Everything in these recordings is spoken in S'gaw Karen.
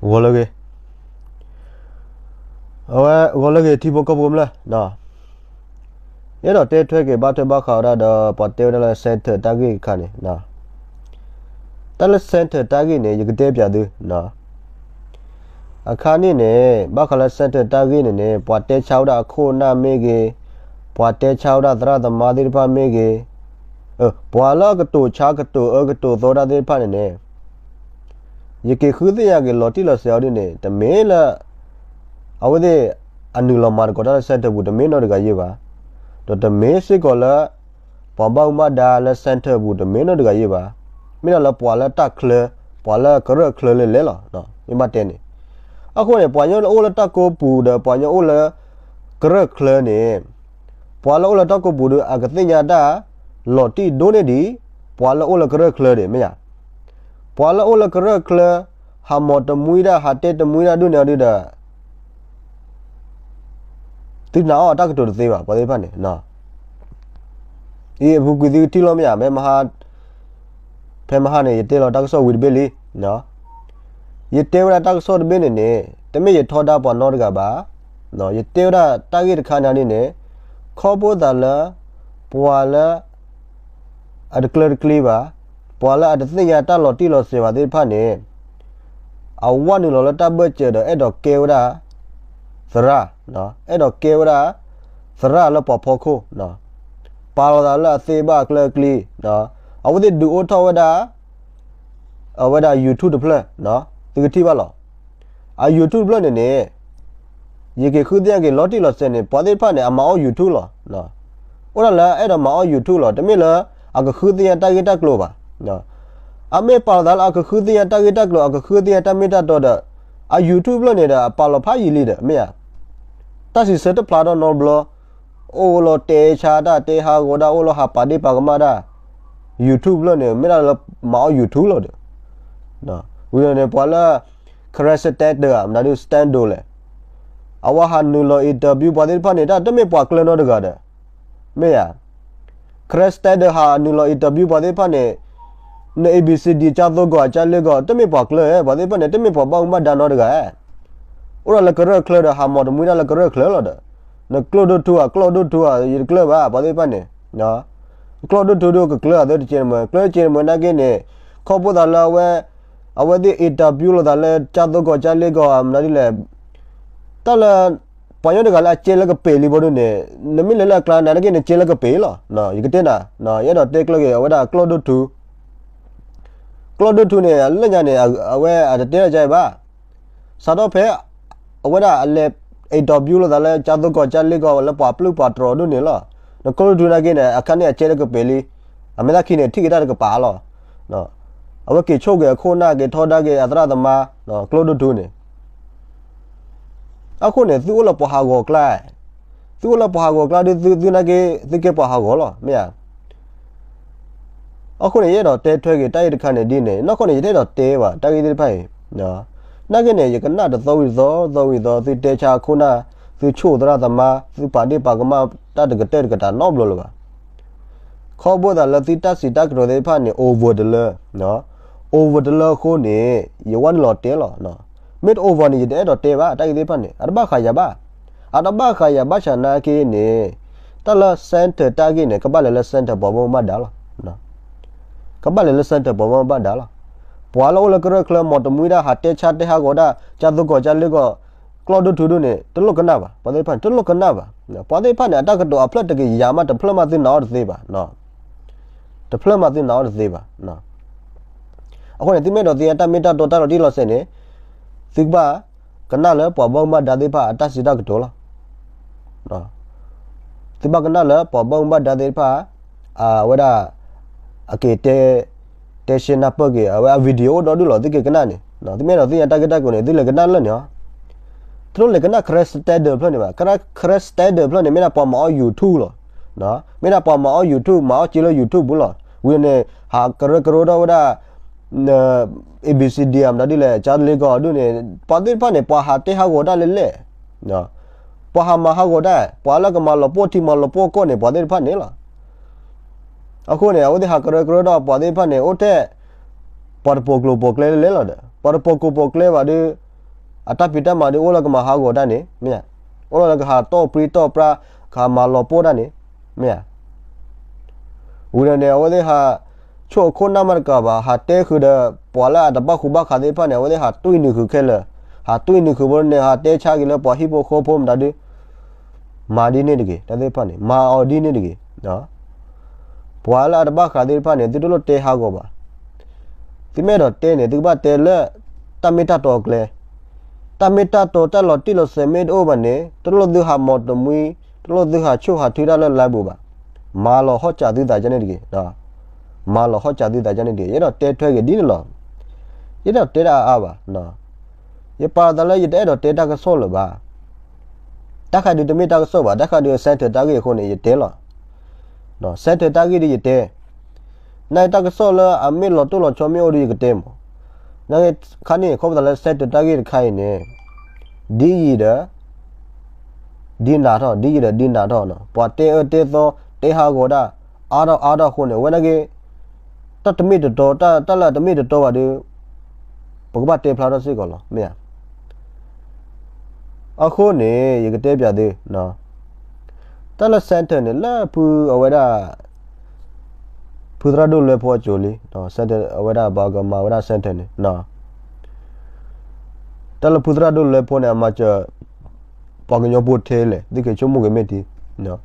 ဂီၤလၢအဂ့ၤ, အဝဲဂီၤလၢအဂ့ၤ ထံဖိကီၢ်ဖိကမျၢၢ်, ယအဲၣ်ဒိးတဲထွဲက့ၤဘၣ်ထွဲဘၣ်ဃးဝဲဒၣ်ဒီး ပှၤတဲဝဲဒၣ်လၢ center တၢ်ဂ့ၢ်အခါန့ၣ်, တၢ်လၢ center တၢ်ဂ့ၢ်န့ၣ် ယကတဲပၠးသု အခါန့ၣ်န့ၣ် ဘၣ်ဃးလၢ center တၢ်ဂ့ၢ်န့ၣ်န့ၣ် ပှၤတဲဆါဝဲဒၣ်အခိၣ်အနၢ်မ့ၢ်ဂ့ၤ, ပှၤတဲဆါဝဲဒၣ်သရၣ်သမါသ့ၣ်တဖၣ်မ့ၢ်ဂ့ၤ, ပှၤလၢအကတိၤဆါကတိၤအၢကတိၤသီတၢ်သ့ၣ်တဖၣ်န့ၣ်န့ၣ် ယက့ၤဃုသ့ၣ်ညါက့ၤလီၤတံၢ်လီၤဆဲးအီၤဒ်န့ၣ် တမ့ၢ်လၢ အဝဲသ့ၣ်အနုာ်လီၤမၤသကိးတၢ်လၢ center ပူၤ တမ့ၢ်နီတဂၤယ့ၢ်ဘၣ်, ဒီးတမ့ၢ်စ့ၢ်ကီးလၢ ပှၤဘၣ်မူဘၣ်ဒါလၢ center ပူၤ တမ့ၢ်နီတဂၤယ့ၢ်ဘၣ်, မ့ၢ်ဒၣ်လၢပှၤလၢတၢ်ချၢ, ပှၤလၢကရၢၢ်ချၢလဲၣ်လဲၣ်လီၤ. မ့ၢ်ဘၣ်တဲန့ၣ်, အဃိန့ၣ် ပှၤကညီအိၣ်လၢတၢ်ကိးပူၤဒီး ပှၤကညီအိၣ်လၢ ကရၢၢ်ချၢန့ၣ် ပှၤလၢအိၣ်လၢတၢ်ကိးပူၤဒီး အကသ့ၣ်ညါတၢ်လီၤတံၢ်ဒိၣ်န့ၢ်ဒံး ပှၤလၢအိၣ်လၢကရၢၢ်ချၢဒံး မ့ၢ်ဧါ. ပှၤလၢအိၣ်လၢကရၢၢ်ချၢ ဟးမၤတမှံတၢ် ဟးတဲတမှံတၢ်ဒ်န့ၣ်အီၤဒုဒီး သုနာ်အီၤအတၢ်ကတိၤတသ့ဘၣ် ပှၤသ့ၣ်တဖၣ်န့ၣ်, အံၤအပူၤကွံာ်သုကထံၣ်လီၤ မ့ၢ်ဧါ, ဖဲမဟါန့ၣ် ယတဲလီၤတၢ်ကစီၣ်ဝံၤတဘ့ၣ်လံ. ယတဲဝဲဒၣ်တၢ်ကစီၣ်တဘ့ၣ်န့ၣ်န့ၣ် တမ့ၢ်ယထီဒါပှၤနီတဂၤဘၣ်. ယတဲဝဲဒၣ်တၢ်ဂ့ၢ်တခါန့ၣ်ဒ်န့ၣ် ခီဖျိသးလၢ ပှၤလၢ အတကျၢၤတကျ့ၤဘၣ်, ပှၤလၢအတသ့ၣ်ညါတၢ်လီၤတံၢ်လီၤဆဲးဘၣ်သ့ၣ်တဖၣ်န့ၣ် အဝဲနုာ်လီၤလၢတၢ်ဘၢၣ်စၢၤဒီး အဲၣ်ဒိးကဲဝဲဒၣ် သရၣ်, အဲၣ်ဒိးကဲဝဲဒၣ် သရၣ်လၢပှၤဖီခိၣ်, ပာ်လီၤသးလၢအသ့ဘၣ်အကျၢၤအကျ့ၤ, အဝဲသ့ၣ်ဒုးအိၣ်ထီၣ်ဝဲဒၣ် အဝဲဒၣ် YouTube တဖျၢၣ်, သုကထံၣ်ဘၣ်လီၤ. အ YouTube တဖျၢၣ်န့ၣ်န့ၣ် ယက့ၤဃုသ့ၣ်ညါက့ၤလီၤတံၢ်လီၤဆဲးန့ၣ် ပှၤသ့ၣ်တဖၣ်န့ၣ် အမၤအီၣ် YouTube လီၤ. အိၣ်ဒၣ်လၢအဲၣ်ဒိးမၤအီၣ် YouTube လီၤ. တမ့ၢ်လၢ အကဃုသ့ၣ်ညါတၢ်ဂ့ၢ်တၢ်ကျိၤဘၣ်. အမ့ၢ်ပာ်လီၤသးလၢအကဃုသ့ၣ်ညါတၢ်ဂ့ၢ်တၢ်ကျိၤ အကဃုသ့ၣ်ညါတၢ်မ့ၢ်တၢ်တီဒီး အ YouTube တဖျၢၣ်န့ၣ်ဒီး အပာ်လီၤဖးယံာ်လံဒီး မ့ၢ်ဧါ. တၢ်စံးဆၢတဖျါထီၣ်နီတဘျီ, အိၣ်လီၤတဲဆါတၢ် တဲဟးဂီၤတၢ် အိၣ်လီၤဟးပာ်ဒ့ၣ်ပာ်ကမၣ်တၢ် YouTube တဖျၢၣ်န့ၣ် မ့ၢ်ဒၣ်လၢမၤအီၣ် YouTube လီၤဒီး ဝံၤန့ၣ် ပှၤလၢ Craig Stadler ဧါ မနုၤဒု Stadler လဲၣ်, အဝဲဟးနုာ်လီၤ interview ပှၤသ့ၣ်တဖၣ်န့ၣ် တၢ်တမ့ၢ်ပှၤကျၢၤနီတဂၤဒီး မ့ၢ်ဧါ. Craig Stadler ဟးနုာ်လီၤ interview ပှၤသ့ၣ်တဖၣ်န့ၣ် န A B C D ကၢ်သိကီၢ် ကၢ်လ့ကီၢ် တမ့ၢ်ပှၤကျၢၤဧါ, ပှၤသ့ၣ်တဖၣ်န့ၣ် တမ့ၢ်ပှၤဘၣ်မူဘၣ်ဒါနီတဂၤဧါ. အိၣ်ဒၣ်လၢကရၢၢ်ချၢဒီး ဟးမၤတမှံတၢ်လၢကရၢၢ်ချၢလီၤဒီး နကျိၣ်ဒိၣ်ထူဧါ ကျီၢ်ဒိၣ်ထူဧါ ယတကျၢၤဘၣ် ပှၤသ့ၣ်တဖၣ်န့ၣ် ကျီၢ်ဒိၣ်ထူဒုကကျၢၤအသး တကဲန့ၣ်မ့ၢ် ကျၢၤတကဲန့ၣ်မ့ၢ်နာ်က့န့ၣ် ခီဖျိသးလၢအဝဲ အဝဲသ့ၣ် interview လိာ်သးလၢ ကၢ်သိကီၢ် ကၢ်လ့ကီၢ် မနုၤဒ်လဲၣ်, တၢ်လၢ ပှၤကညီတဂၤလၢအကဲလၢကပ့ၤလံဘီဒုန့ၣ် နမ့ၢ်လဲၤလၢအကျါနာ်က့န့ၣ် ကဲလၢကပ့ၤလီၤ. ယကတဲနၤ ယအဲၣ်ဒိးတဲကျၢၤက့ၤ အဝဲဒၣ်ကျီၢ်ဒိၣ်ထူ ကျီၢ်ဒိၣ်ထူန့ၣ် လၢညါန့ၣ် အဝဲအတတဲတၢ်ကါဘၣ်. စးထီၣ်ဖဲ အဝဲဒၣ်အလဲၤ interview လိာ်သးလၢ ကၢ်သိကီၢ် ကၢ်လ့ကီၢ် လၢပှၤပျုၢ်ပှၤတြီၤဒုန့ၣ်လီၤ. နကျီၢ်ဒိၣ်ထူနာ်က့န့ၣ် အခါန့ၣ်အကဲလၢကပ့ၤလံ. အမဲာ်သၣ်ခံန့ၣ် ထံၣ်က့ၤတၢ်တကပၤလီၤ. အဝဲက့ၤဆိၣ်က့ၤအခိၣ်အနၢ် က့ၤထီဒါက့ၤအသရၣ်သမါ ကျီၢ်ဒိၣ်ထူန့ၣ် အဃိန့ၣ် သုအိၣ်လၢပှၤဟးဂီၤကျါ, သုအိၣ်လၢပှၤဟးဂီၤကျါဒု သုသုနာ်က့ သုကဲပှၤဟးဂီၤလီၤ မ့ၢ်ဧါ. အဃိန့ၣ် ယအဲၣ်ဒိးတဲထွဲက့ၤတၢ်ဂ့ၢ်တခါန့ၣ်ဒ်န့ၣ် နီၢ်ခိန့ၣ် ယတအဲၣ်ဒိးတဲဘၣ် တၢ်ဂ့ၢ်သ့ၣ်တဖၣ်အံၤ, နာ်က့န့ၣ် ယကနၣ်တသီဝံၤတသီ သီဝံၤသီ သုတဲဆါအခိၣ်နၢ်, သုဆိၣ်သရၣ်သမါ, သုပာ်ဒ့ၣ်ပာ်ကမၣ်တၢ်တကတၢၢ်တကတၢၢ်နီတဘျီလၢၤဘၣ်. ခီဖျိသးလၢသုတၢ်စံးတၢ်ကတိၤသ့ၣ်တဖၣ်န့ၣ် over တလၢ, over တလၢအဃိန့ၣ် ယဝဲနုာ်လီၤတဲလီၤ. မ့ၢ်တ over န့ၣ် ယတအဲၣ်ဒိးတဲဘၣ် တၢ်ဂ့ၢ်သ့ၣ်တဖၣ်န့ၣ် အတဘၣ်ဃးယၤဘၣ်. အတဘၣ်ဃးယၤဘၣ်ဆၣ်နာ်က့န့ၣ် တၢ်လၢ center တၢ်ဂ့ၢ်န့ၣ် ကဘၣ်လဲၤလၢ center ပှၤဘၣ်မူဘၣ်ဒါလီၤ. ကဘၣ်လဲၤလၢ center ပှၤဘၣ်မူဘၣ်ဒါလီၤ. ပှၤလၢအိၣ်လၢကရၢၢ်ချၢ မၤတမှံတၢ် ဟးတဲဆါတဲဟးဂီၤတၢ် ကၢ်သိကီၢ် ကၢ်လ့ကီၢ် ကျီၢ်ဒိၣ်ထူဒုန့ၣ် တလိၣ်ကနၣ်ဘၣ်. ပှၤသ့ၣ်တဖၣ်န့ၣ် တလိၣ်ကနၣ်ဘၣ်. ပှၤသ့ၣ်တဖၣ်န့ၣ် အတၢ်ကတိၤအဖျၢၣ်တကယၤမး တဖျၢၣ်မးသုနာ်အီၤတသ့ဘၣ်. တဖျၢၣ်မးသုနာ်အီၤတသ့ဘၣ်. အဃိန့ၣ် သုမ့ၢ်အဲၣ်ဒိးသ့ၣ်ညါတၢ်မ့ၢ်တၢ်တီ တၢ်လီၤတံၢ်လီၤဆဲးန့ၣ် သုကဘၣ်ကနၣ်လၢပှၤဘၣ်မူဘၣ်ဒါသ့ၣ်တဖၣ်အတၢ်စံးတၢ်ကတိၤလီၤ. သုဘၣ်ကနၣ်လၢပှၤဘၣ်မူဘၣ်ဒါသ့ၣ်တဖၣ် အဝဲဒၣ် အက့ၤတဲ တဲရှဲနၢ်ပၢၢ်က့ၤ အဝဲအ video အိၣ်ဒီဒူၣ်လီၤ သုက့ၤကနၣ်န့ၣ် သုမ့ၢ်အဲၣ်ဒိးသ့ၣ်ညါတၢ်ဂ့ၢ်တၢ်ကျိၤန့ၣ် သုလဲၤကနၣ်လၢန့ၣ်လီၤ. သုတလိၣ်လဲၤကနၣ် Craig Stadler တဖျၢၣ်န့ၣ်ဘၣ်. Craig Stadler တဖျၢၣ်န့ၣ် မ့ၢ်ဒၣ်ပှၤမၤအီၣ် YouTube လီၤ. မ့ၢ်ဒၣ်ပှၤမၤအီၣ် YouTube မၤအီၣ်စ့လၢ YouTube ပူၤလီၤ. ဝံၤန့ၣ် ဟးကရၢကရိထီၣ်ဝဲဒၣ် A B C D မတၤဒ်လဲၣ် ကၢ်လ့ကီၢ်ဒုန့ၣ် ပှၤသ့ၣ်တဖၣ်န့ၣ် ပှၤဟးတဲဟးဂီၤတၢ်လဲၣ်လဲၣ် ပှၤဟးမၤဟးဂီၤတၢ် ပှၤလၢကမၤလီၤပှီၢ်ထံမၤလီၤပှီၢ်ကီၢ်န့ၣ် ပှၤသ့ၣ်တဖၣ်န့ၣ်လီၤ. အဃိန့ၣ် အဝဲသ့ၣ်ဟးကရၢကရိဒီးပှၤသ့ၣ်တဖၣ်န့ၣ် အိၣ်ထဲ ပှၤတပိာ်ကျိၤပိာ်ကျဲလဲၣ်လဲၣ်လီၤဒီး ပှၤတပိာ်ကျိၤပိာ်ကျဲဘၣ်ဒီး အတၢ်ဖံးတၢ်မၤဒုးအိၣ်လၢကမၤဟးဂီၤတၢ်န့ၣ် မ့ၢ်ဧါ. အိၣ်လၢကဟးတီၢ်ပြံတီၢ်ပြါ, ကဟးမၤလီၤပှီၢ်တၢ်န့ၣ် မ့ၢ်ဧါ. ဝံၤဒီးန့ၣ် အဝဲသ့ၣ်ဟး ဆိၣ်အခိၣ်နၢ်မးတကးဘၣ်, ဟးတဲဃုာ်ဒီး ပှၤလၢအတဘၣ်ဃူဘၣ်ဃးသ့ၣ်တဖၣ်န့ၣ် အဝဲသ့ၣ်ဟးတွံၢ်နုာ်ဃုာ်ခဲလၢာ်, ဟးတွံၢ်နုာ်ဃုာ်ဖိန့ၣ် ဟးတဲဆါက့ၤလၢပှၤဟံၣ်ဖိဃီဖိမတၤဒုး မၤဒ်န့ၣ်တဂ့ၤ, တၢ်သ့ၣ်တဖၣ်န့ၣ် မၤအီၤဒ်န့ၣ်တဂ့ၤ. ပှၤလၢအတဘၣ်ဃးသ့ၣ်တဖၣ်န့ၣ် သုတလိၣ်တဲဟးဂီၤဘၣ်. သုမ့ၢ်အဲၣ်ဒိးတဲန့ၣ် သုကဘၣ်တဲလၢ တၢ်မ့ၢ်တၢ်တီအကျဲ, တၢ်မ့ၢ်တၢ်တီ တၢ်လီၤတံၢ်လီၤဆဲးမ့ၢ်တအိၣ်ဘၣ်န့ၣ် တလိၣ်သုဟးမီၤတမှံ, တလိၣ်သုဟးဆိၣ်ဟးထုတၢ်လၢလါဘူးဘၣ်. မၤလီၤဟီၣ်စးသုသးကန့ၣ်တဂ့ၤ, မၤလီၤဟီၣ်စးသုသးကန့ၣ်တဂ့ၤ. ယအဲၣ်ဒိးတဲထွဲက့ၤဒ်န့ၣ်လီၤ. ယအဲၣ်ဒိးတဲတၢ်အါအါဘၣ်. ယပာ်သးလၢယတအဲၣ်ဒိးတဲတၢ်ကစီၣ်လၢၤဘၣ်. တၢ်ခါဒုးတမ့ၢ်တၢ်ကစီၣ်ဘၣ်, တၢ်ခါဒုး center တၢ်ဂ့ၢ်အဃိန့ၣ် ယတဲလီၤ. center တၢ်ဂ့ၢ်ဒုးယတဲ, နတၢ်ကစီၣ်လၢအမ့ၢ်လီၤတိၢ်လီၤဆီမ့ၢ်အိၣ်ဒုးယကတဲမး. နခါန့ၣ် ခီပသးလၢcenterတၢ်ဂ့ၢ်တခါအံၤန့ၣ် ဒ်ယံာ်ဒီး ဒ်နးထီၣ်, ဒ်ယံာ်ဒီးဒ်နးထီၣ်နီၤ, ပှၤတဲအၢတဲသီ တဲဟးဂီၤဒၣ် အါထီၣ်အါထီၣ်အဃိန့ၣ် အဝဲန့ၣ်က့ တၢ်တမ့ၢ်တတီ, တၢ်လၢအတမ့ၢ်တတီဘၣ်ဒီး ပကဘၣ်တဲဖျါထီၣ်စ့ၢ်ကီးလီၤ, မ့ၢ်ဧါ. အဃိန့ၣ် ယကတဲပျးသု, တၢ်လၢ center န့ၣ် လၢဖုအဝဲဒၣ် ဖုသရၣ်ဒိၣ်လွဲဖိအစိၤလံ, center အဝဲဒၣ်ပှၤကမၤဝဲဒၣ် center န့ၣ် တၢ်လၢဖုသရၣ်ဒိၣ်လွဲဖိန့ၣ် အမၤစၢၤ ပှၤကညီဖိထဲလဲၣ်, သုကဆိကမိၣ်က့ၤမ့ၢ်ထံ.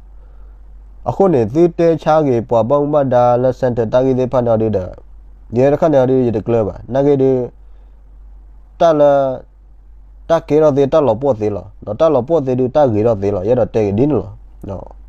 အဃိန့ၣ် သုတဲဆါက့ၤပှၤဘၣ်မူဘၣ်ဒါလၢ center တၢ်ဂ့ၢ်သ့ၣ်တဖၣ်န့ၣ်အီၤဒုဒီး ယဲတခါန့ၣ်အီၤဒု ယတကျၢၤဘၣ်. နာ်က့ဒု တၢ်လၢ တၢ်ကဲထီၣ်သ့ တၢ်လီၤပှီၢ်သ့လီၤ. ဒီးတၢ်လီၤပှီၢ်သ့ဒု တၢ်ဂ့ၤထီၣ်သ့လီၤ. ယအဲၣ်ဒိးတဲက့ၤဒ်န့ၣ်လီၤ.